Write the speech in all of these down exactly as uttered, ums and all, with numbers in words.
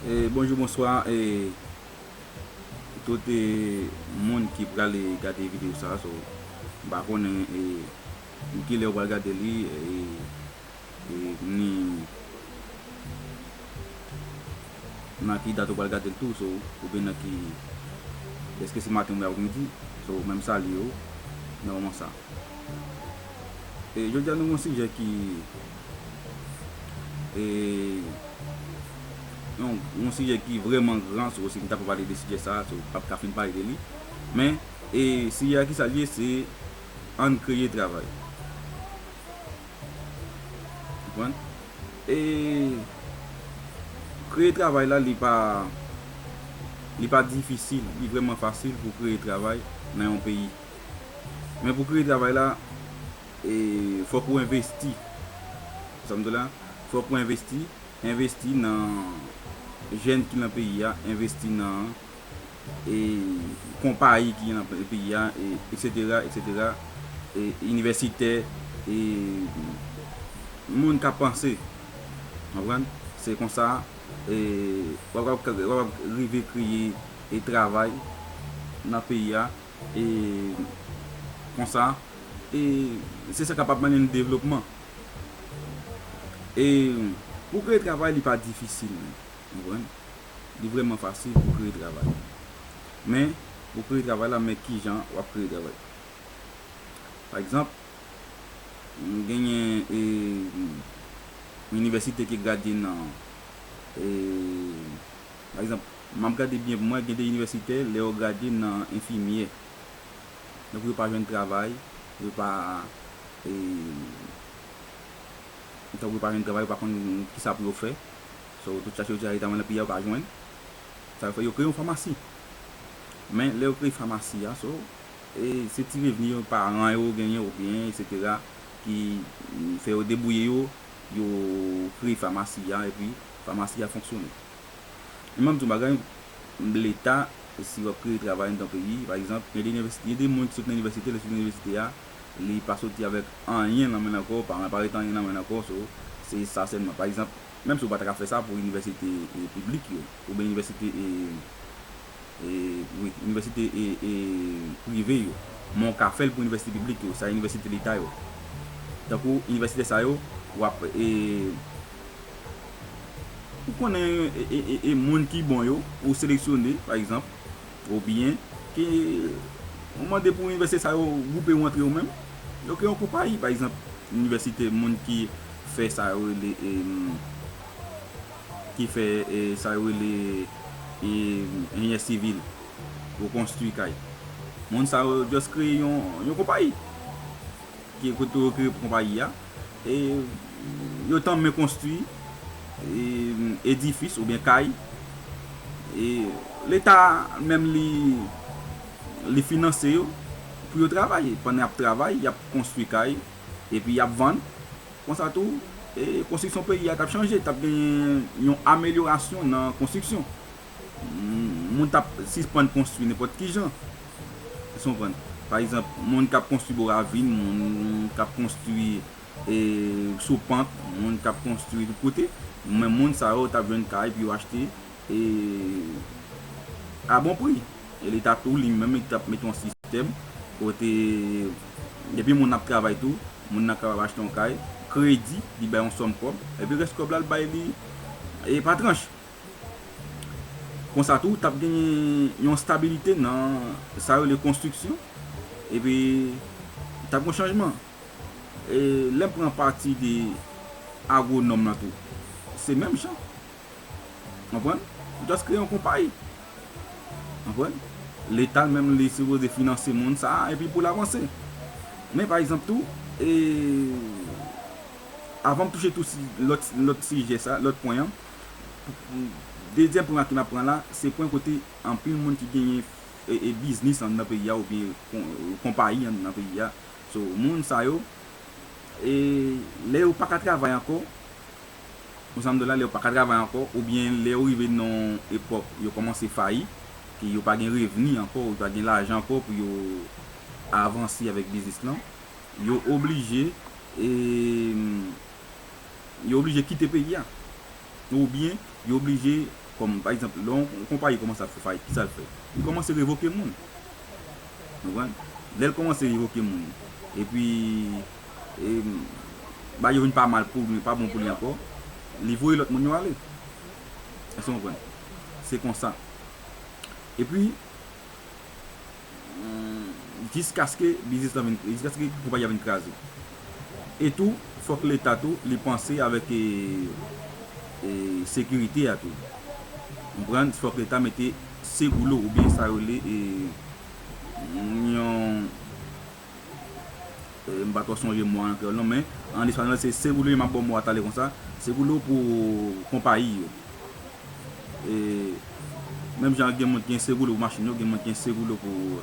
E, bonjou, bonswa, e, tout, e, moun ki prale gade videyo sa a, so, m pa konnen, e, kilè w pral gade li, e, e, ni nan ki dat ou pral gade l tou, so, oubyen nan ki, èske se maten oubyen apremidi, so, men m salye w nan moman sa a. E, jodi a nou gen yon sijè ki, e, yon, yon sijè ki vrèman gran, so, si m ta pou pale de sijè sa a, so, m p ap ka fin pale de li. Men, e, sijè a ki sa l ye, se ann kreye travay. Konprann? E kreye travay la, li pa, li pa difisil, li vrèman fasil pou kreye travay nan yon peyi. Men pou kreye travay la, e, fòk ou envesti. Sa m di w la, fòk ou envesti, envesti nan jèn ki nan peyi a, envesti nan, e, konpayi ki nan peyi a, e, etsetera, etsetera, e, inivèsitè, e, moun k ap panse. Konprann? Se konsa, e, w ap, w ap, w ap rive kreye, e, travay nan peyi a, e, konsa, e, se sa k ap mennen n devlopman. E pou kreye travay, li pa difisil, menm. Konprann? Li vrèman fasil pou kreye travay. Men, pou kreye travay la, men kijan w ap kreye travay. Pa egzanp, genyen, e, inivèsite ki gradye nan, e, pa egzanp, m ap gade byen pou mwen, gen de inivèsitè, lè yo gradye nan enfimyè. Donk, yo pa jwenn travay, yo pa, e, tankou yo pa jwenn travay, yo pa konn kisa pou yo fè. So, tout chèche yo chèche ta nan peyi a, yo pa jwenn. Sa yo fè, yo kreye yon famasi. Men, lè yo kreye famasi a, so, e, se ti revni yo, paran yo genyen, oubyen, etsetera, ki fè yo debouye yo, yo kreye famasi a, epi famasi a fonksyone. Men m ap di yon bagay, Leta, si w ap kreye travay anndan peyi, pa egzanp, gen de inivèsite, gen de moun ki sot nan inivèsite, lè sot nan inivèsite a, li pa soti avèk anyen nan men l ankò, pa, pa ret anyen nan men l ankò, so, se sa sèlman. Pa egzanp, menm si w pa ta ka fè sa pou inivèsite, e, piblik yo, oubyen inivèsite, e, e, wi, inivèsite, e, e, prive yo, men w ka fè l pou inivèsite piblik yo, sa inivèsite leta yo. Tankou inivèsite sa yo, w ap, e, ou konnen, e, e, e, e, moun ki bon yo, ou seleksyone, pa egzanp, oubyen ke ou mande pou inivèsite sa yo gwoupe yo antre yo menm, yo kreye yon konpayi, pa egzanp, inivèsite moun ki fè sa yo rele, e, ki fè, e, sa yo rele, e, enjenyè sivil pou konstwi kay. Moun sa yo just kreye yon, yon konpayi. Ki kote yo kreye konpayi a, e yo tanmen konstwi, e, edifis oubyen kay, e Leta menm li, li finanse yo pou yo travay. Pandan y ap travay, y ap konstwi kay, epi y ap vann. Konsa tou, e, konstriksyon peyi a t ap chanje, t ap gen yon amelyorasyon nan konstriksyon. Moun t ap sispann konstwi nenpòt ki jan. Èske w konprann? Pa egzanp, moun k ap konstwi bò ravin, moun k ap konstwi, e, sou pant, moun k ap konstwi tout kote, men moun sa yo t ap jwenn kay pou yo achte, e, a bon pri. E Leta tou li menm li t ap mete yon sistèm kote depi moun nan ap travay tou, moun nan kapab achte yon kay, kredi, li bay yon sòm kòb, epi rès kòb la l bay li, e, pa tranch. Konsa tou, t ap gen yon stabilite nan sa yo rele konstriksyon, epi t ap gen chanjman. E lè m pran pati de agwonòm lan tou, se menm jan. Konprann? Just kreye yon konpayi. Konprann? Leta l menm li sipoze finanse moun sa a epi pou l avanse. Men pa egzanp tou, e, avan m touche tou si lòt, lòt sijè sa, lòt pwen an, dezyèm pwen an ke m ap pran la, se pwen kote anpil moun ki genyen, e, e, biznis anndan peyi a oubyen kon-, konpayi anndan peyi a. So, moun sa yo, e, lè yo pa ka travay ankò, konsa m di w la, lè yo pa ka travay ankò, oubyen lè yo rive nan yon epòk, yo kòmanse fayi, ke yo pa gen revni ankò, yo pa gen lajan ankò pou yo avanse avèk biznis lan, yo oblije, e, yo oblije kite peyi a. Oubyen, yo oblije kòm, pa egzanp, lè yon konpayi kòmanse ap fè fayit, kisa l fè? Li kòmanse revoke moun. Ou konprann? Lè l kòmanse revoke moun, epi e, bagay yo vin pa mal pou li, pa bon pou li ankò, li voye lòt moun yo ale. Èske w konprann? Se konsa. Epi, jiskaske biznis lan vin, jiskaske konpayi a vin kraze. E tou, fòk Leta tou, li panse avèk e, e, sekirite a tou. Ou konprann? Fòk Leta mete seguro oubyen sa yo rele e, yon, e, m pa twò sonje mo a an kreyòl non, men an espanyòl se seguro, m ap ba w mo a talè konsa, seguro pou konpayi yo. E, menm jan gen moun ki gen seguro pou machin yo, gen moun ki gen seguro pou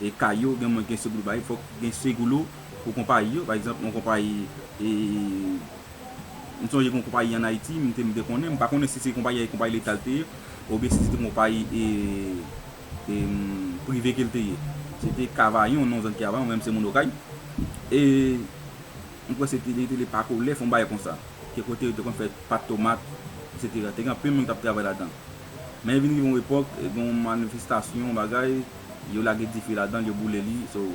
e, kay yo, gen moun ki gen seguro bay, fòk gen seguro pou konpayi yo. Pa egzanp, yon konpayi, e, m sonje gen yon konpayi ann Ayiti, m te, m te konnen, m pa konnen si se konpayi, konpayi Leta l te ye, oubyen si se te konpayi e, e, prive ke l te ye. Se te Kavayon, non zòn Kavayon, menm se moun Okay. E, m kwè se te, te, te le Pakolèf, yon bagay konsa. Ke kote yo te konn fè pat tomat, etsetera. Te gen anpil moun k t ap travay ladan. Men vin rive yon epòk, gen yon manifestasyon, yon bagay, yo lage dife ladan l, yo boule li. So,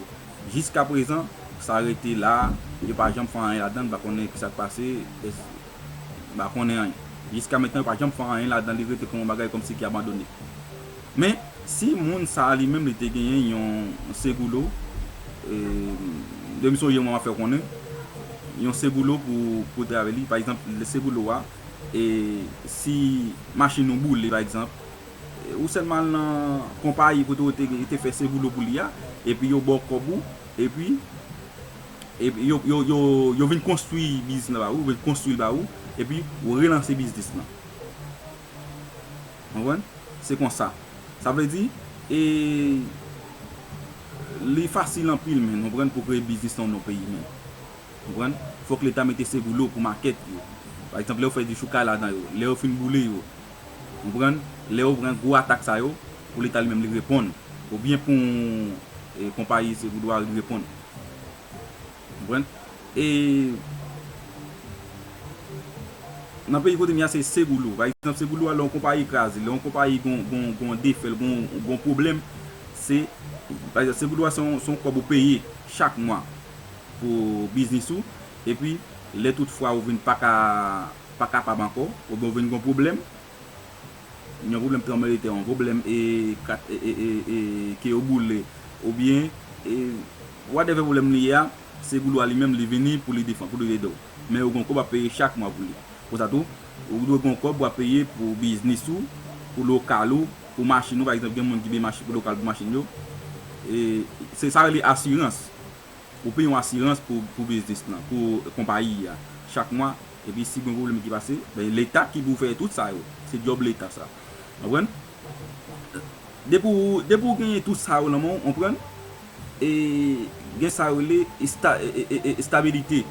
jiska prezan, sa rete la, yo pa janm fè anyen ladan l, m pa konnen kisa k pase, m pa konnen anyen. Jiska mentnan, yo pa janm fè anyen ladan l, li rete kon yon bagay kòmsi ki abandone. Men, si moun sa a li menm li te genyen yon seguro, e, de m sonje mwen ap fè konnen, yon seguro pou, pou travay li, pa egzanp, le seguro a, e, si machin ou boule, pa egzanp, e, ou sèlman al nan konpayi kote ou te, te fè seguro pou li a, epi yo ba w kòb ou, epi, epi yo, yo, yo, yo vin konstwi biznis la ba ou, vin konstwi l ba ou, epi ou relanse biznis lan. Konprann? Se konsa. Sa vle di, e, li fasil anpil, men, konprann, pou kreye biznis nan yon peyi, men. Konprann? Fòk Leta mete seguro pou makèt yo. Pa egzanp, lè yo fè dichoukay ladan yo, lè yo fin boule yo. Konprann? Lè yo pran gwo atak sa yo, pou Leta li menm li reponn. Oubyen pou, e, konpayi seguro a li reponn. Konprann? E nan peyi kote m ye a se seguro. Pa egzanp, seguro a, lè yon konpayi kraze, lè yon konpayi gon, gon, gon defèl, gon, gon pwoblèm, se, pa egzanp, seguro a se yon, se yon kòb ou peye chak mwa pou biznis ou. Epi, lè tout fwa ou vin pa ka, pa kapab ankò, oubyen ou vin gon pwoblèm, yon pwoblèm tranblemanntè, yon pwoblèm e, kat, e, e, e, e, ke yo boule, oubyen, e, whatever pwoblèm li ye a, seguro a li menm li vini pou li defann, pou li ede w. Men ou gon kòb w ap peye chak mwa pou li. Konsa tou, ou dwe gon kòb w ap peye pou biznis ou, pou lokal ou, pou machin ou, pa egzanp, gen moun ki peye machin, pou lokal pou machin yo. E, se sa rele asirans. Ou peye yon asirans pou, pou biznis lan, pou konpayi a, chak mwa, epi si gen pwoblèm ki pase, ben, Leta ki pou fè tout sa yo. Se djòb Leta sa. Konprann? Depi w, depi w genyen tout sa yo nan men w, konprann? E gen sa yo rele esta-, e, e, e, estabilite.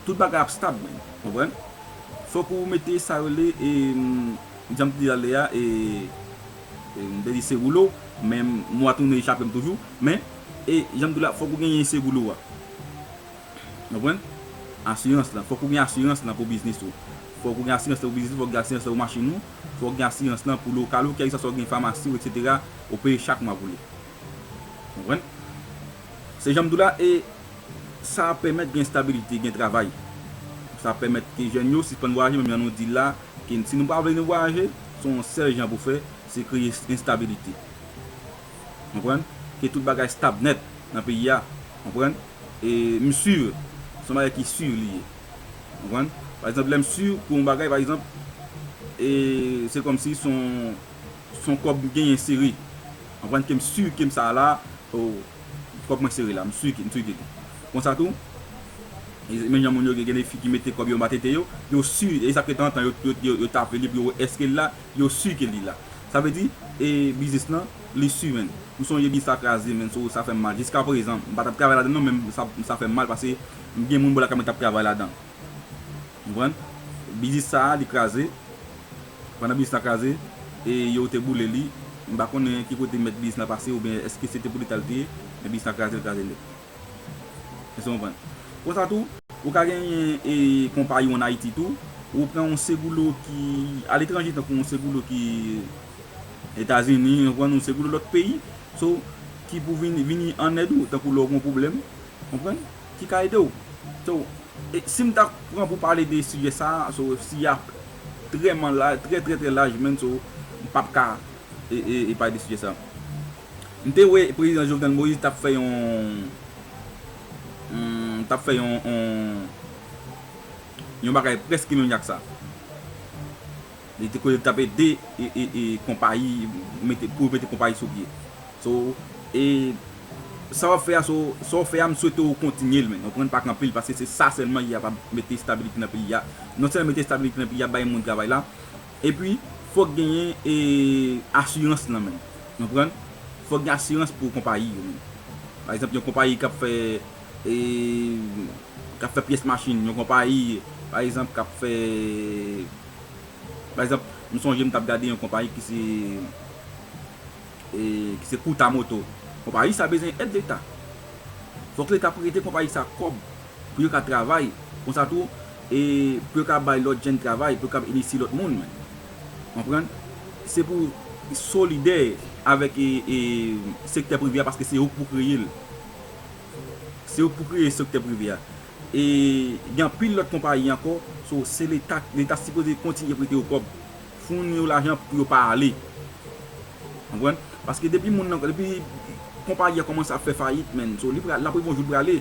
Tout bagay ap stab, men. Konprann? Fòk ou mete sa yo rele, e, jan m te di talè a, e, e, m te di se woulo, men mo a tounen echape m toujou. Men, e, jan m di w la, fòk ou genyen se woulo a. Konprann? Asirans lan. Fòk ou gen asirans lan pou biznis ou. Fòk ou gen asirans lan pou biznis ou, fòk ou gen asirans lan pou machin ou, fòk ou gen asirans lan pou lokal ou, kèlkeswa sa w gen, famasi w, etsetera, ou peye chak mwa pou li. Konprann? Se jan m di w la, e sa ap pèmèt gen estabilite, gen travay. Sa ap pèmèt ke jèn yo sispann vwayaje, menm jan nou di la, ke si nou pa vle nou vwayaje, se yon sèl jan pou fè, se kreye estabilite. Konprann? Ke tout bagay stab nèt nan peyi a. Konprann? E m si, se yon bagay ki si li ye. Konprann? Pa egzanp, lè m si pou yon bagay, pa egzanp, e se kòmsi se yon, se yon kòb m genyen sere. Konprann? Ke m si ke m sa la, o, kòb mwen sere la, m si ke, m si de li. Konsa tou, e menm jan moun yo gen, gen de fi ki mete kòb yo anba tete yo, yo si, e sa fè tanzantan yo, yo, yo, yo tape li pou yo wè èske l la, yo si ke li la. Sa vle di, e biznis lan, li si, menn. M sonje biznis la kraze, menn, so, sa fè m mal. Jiska prezan, m pa t ap travay ladan l non, men sa, sa fè m mal paske m gen moun bò lakay mwen t ap travay ladan. Konprann? Biznis sa a, li kraze. Pandan biznis la kraze, e yo te boule li. M pa konnen ki kote mèt biznis la pase, oubyen èske se te pou Leta l te ye, men biznis la kraze, l kraze nèt. Èske w konprann? Konsa tou, ou ka genyen, e, konpayi w ann Ayiti tou, Ou pran yon segoulo ki aletranje, tankou yon segoulo ki Etazini, ou pran yon segoulo lòt peyi, so, ki pou vini, vini an èd ou, tankou lè w gen yon pwoblèm, konprann, ki ka ede w. So, e, si m ta pran pou pale de sijè sa, so, sijè a trè, trè, trè, trè laj, men, so, m p ap ka e, e, e pale de sijè sa. M te wè prezidan Jovenel Moïse t ap fè yon, hmm, t ap fè yon, yon, yon bagay prèske menm jan ak sa. Li te kwè l t ap ede e, e, e konpayi, mete, pou mete konpayi sou pye. So, e sa w ap fè a, so, sa w fè a, m swete w kontinye l, men. Ou konprann, pa kanpe l, paske se sa sèlman ki kapab mete estabilite nan peyi a. Non sèlman mete estabilite nan peyi a, bay moun travay la, epi fòk genyen e asirans lan menm. Ou konprann? Fòk gen asirans pou konpayi yo menm. Pa egzanp, yon konpayi k ap fè e, k ap fè pyès machin, yon konpayi, pa egzanp, k ap fè, pa egzanp, m sonje m t ap gade yon konpayi ki se e, ki se Kouta Moto. Konpayi sa bezwen èd Leta. Fòk Leta prete konpayi sa kòb pou yo ka travay. Konsa tou, e, pou yo ka bay lòt jèn travay, pou yo ka inisye lòt moun, men. Konprann? Se pou solidè avèk e, e, sektè prive a, paske se yo k pou kreye l. Se yo k pou kreye sektè prive a. E gen anpil lòt konpayi ankò, so se Leta, Leta sipoze kontinye prete yo kòb, founi yo lajan pou yo pa ale. Konprann? Paske depi moun nan, depi konpayi a kòmanse ap fè fayit, men, so li pral, l ap rive yon jou l prale.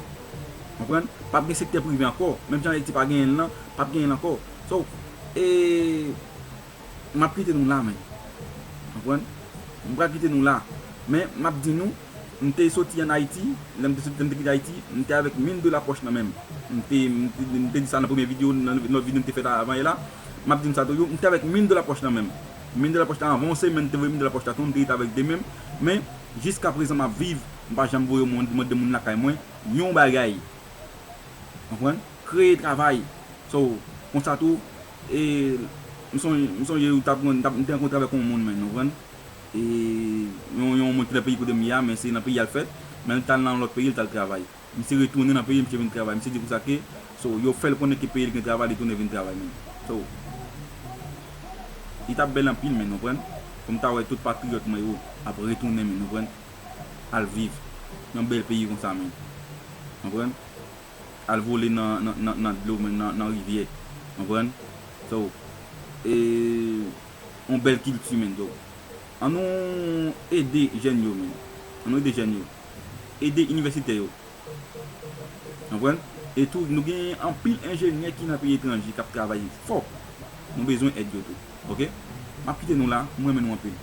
Konprann? P ap gen sektè prive ankò. Menm jan Ayiti pa genyen l lan, p ap genyen l ankò. So, e, m ap kite nou la, men. Konprann? M pral kite nou la. Men, m ap di nou, m te soti ann Ayiti, lè m te soti, lè m te kite Ayiti, m te avèk mil dola pòch nan men m. M te, m te, m te di sa nan premye videyo, nan lòt videyo m te fè la avan yè la. M ap di nou sa toujou, m te avèk mil dola pòch nan men m. Mil dola pòch la, anvan yon semèn, m te voye mil dola pòch la tou, m te rete avèk de men m. Men, jiskaprezan, m ap viv, m pa janm voye moun, mande moun lakay mwen, yon bagay. Konprann? Kreye travay. So, konsa tou, e, m sonje, m sonje ou t ap, m t ap, m te rankontre avèk yon moun, men, ou konprann? E, yon, yon moun ki nan peyi kote m ye a, men se nan peyi a l fèt, men l t al nan lòt peyi, l t al travay. Misye retounen nan peyi, misye vin travay. Misye di konsa ke, so, yo fè l konnen ke peyi l gen travay, li tounen vin travay, men. So, li t ap bèl anpil, men, ou konprann? Pou m ta wè tout patriyòt mwen yo ap retounen, men, ou konprann? Al viv nan bèl peyi konsa, men. Konprann? Al vole nan, nan, nan, nan dlo, men, nan, nan rivyè. Konprann? So, e, yon bèl kilti, men, so. An nou ede jèn yo, men. An nou ede jèn yo. Ede inivèsitè yo. Konprann? E tou, nou gen anpil enjenyè ki nan peyi etranje k ap travay fò. Nou bezwen èd yo tou. Oke? M ap kite nou la, m renmen nou anpil.